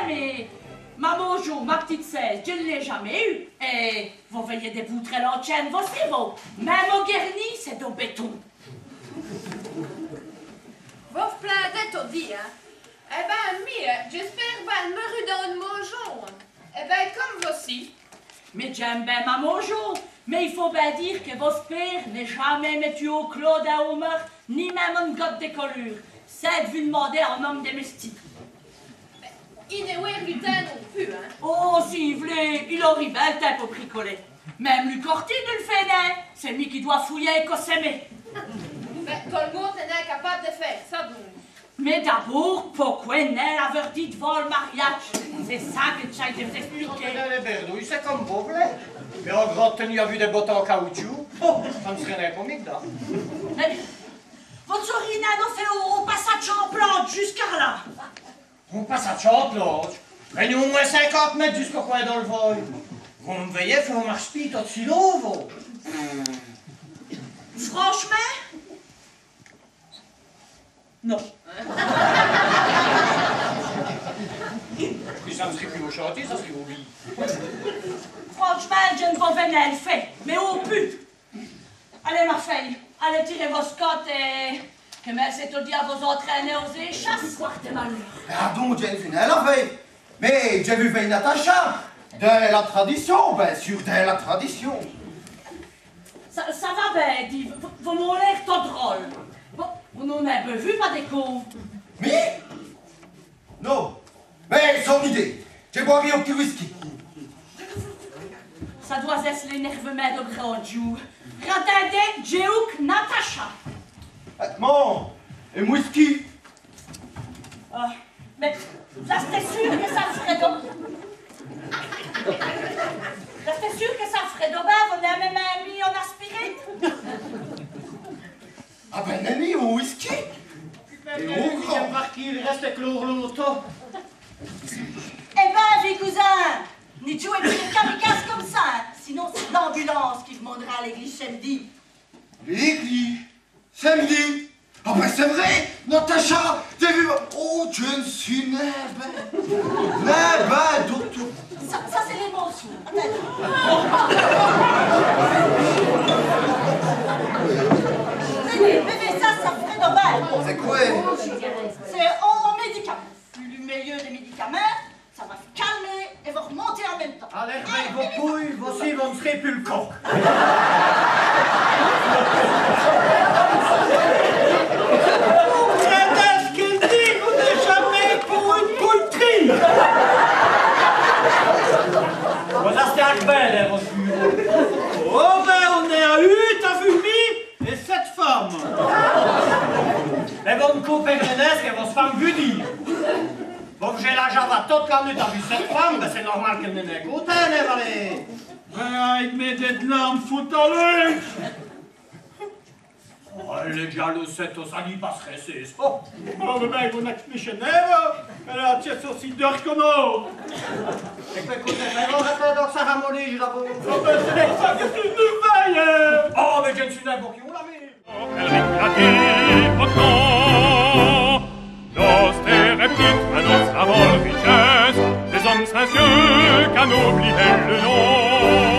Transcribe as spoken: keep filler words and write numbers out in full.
Mins, ma maujo, ma p'tite sèze, dji n' l'é jamés ieû. Èt vos vèyez dès boutrèles en tchêne, vos-oci, vos. Minme au guèrni, c'èst do bèton. Vos vos plindez todi, hin ? Èt bén, mi, dj'èspère bén meureûs dins m' maujo. Èt bén, come vos-oci. Mins dj'in.me bén ma maujo, mins i faut bén dîre qui vosse pére n'a jamés mètu au clôt d'in-ome, ni minme one gote di coleûr. C'èst d' vos d'mander à on-ome d'mèstî. I n'a wêre l' timps non pus, hin. Oh, s'i v'leut, il ârît bén l' timps po bricoler. Minme l' cortine, èle fét nin. C'èst mi qui dwè fouyî co sès mins. Bén, tot l' monde n'èst nin capâbe di fé ça, don. Mins d'abôrd, poqwè nin l'awè dit d'vant l' mariadje ? C'èst ça qui dj'èssaye di v's-èspliquer. Mins lès bèrdouilles, c'èst come vos v'lez. Mins on grand tinu avou dès botes en caoutchouc, oh, ça n' sèreut nin comique, don. Mins vos n' saurîz nin nos fé on, on passadje en plante jusqu'a là. On passadje en plante ? Mins nos, au mwins cinquante mètes jusqu'au cwin dèl vôye. Vos m' vèyez fé on marche-pîd tot-ci, don, vos ? Franch'mint ? Non. Pwis ça n' sèreut pus au chantier, ça sèreut au lit. Franch'mint, dji n' vos vè nin l' fé, mins au pus. Alez, ma fèye, alez tîrer vosse cote èt qui m' lèyîye todi vos-intrin.ner aus-èchasses, cwate maleûr. Pardon, dji n' fé nin l' fé. Mins dji vou vèy Natacha, dins la tradicion, bén seûr, dins la tradicion. Ça, ça va bén, dji, vos, vos m'avoz l'ér tot drole. Bon, vos n'avoz nin bèvu, pa dès côps ? Mi ? Non. Mins, one idéye. Dji bwârè on p'tit whisky. Ça dwèt-èsse l'ènèrv'mint do grand djoû. Ratindez, dji houke Natacha. Èt mins, on whisky. Ah, mins vos-èstez seûr qui ça f'reut do... Vos-èstez seûr qui ça f'reut do bén, vos n'avèz nin mètu one aspirine ? Ah bén, nin, on whisky. Èt on grand. Èt bén, vî cosin, ni djouwez pus dès kamikazes come ça, hin. Sinon, c'èst l'ambulance qui v's-mand'ra à l'èglîje sèm'di. L'èglîje ? Sèm'di ? Ah bén, c'èst vré, Natacha, dj'é vu... Oh, dji n' seû nin bén. Nin bén du tout. Ça, ça c'èst l'èmocion. Atindez. Mins, mins, mins ça, ça f'reut do bén. C'èst qwè ? C'èst on, on mèdicamint. Li mèyeû dès mèdicamints, ça va v's-calmer èt vos r'monter en min.me temps. Alez, bén, vos poûrîz, vos-oci, vos n' sèreûz pus l' coq. Vos r'pètez ç' qu'èle dit, vos n'èstez jamés co one poultrîye. Vos-èstez bén, hin, vos-oci. Oh bén, on-èst à ût avou mi èt sèt feumes. Èt vos n' compèvrez nin ç' qui vosse feume vout dîre. Bon, dj'é lâdjî tot l' nût avou sèt feumes, bén c'èst normal qu'èle n'èst nin contène, hin, valez. Bén, aîz-m' dès lârmes, foû-l' aler. Oh, èle èst djalouse, cète, ça lî passerè, ça. Oh, bén, bén, vos n'èsplichez nin, vos. Èle a l' tièsse ossi deûre qu'on-ôte. Èt qwè, qwè, qwè, vos-èstez donc ça ramolli, dji d'abôrd. Oh bén, c'èst po ça qui dj' vos vèye. Oh, mins dji n' seû nin bon qui vos l'avez. Noste rèptite, noste avance richèsse, dès-omes siencieux qu'ont oubliyî l' nom.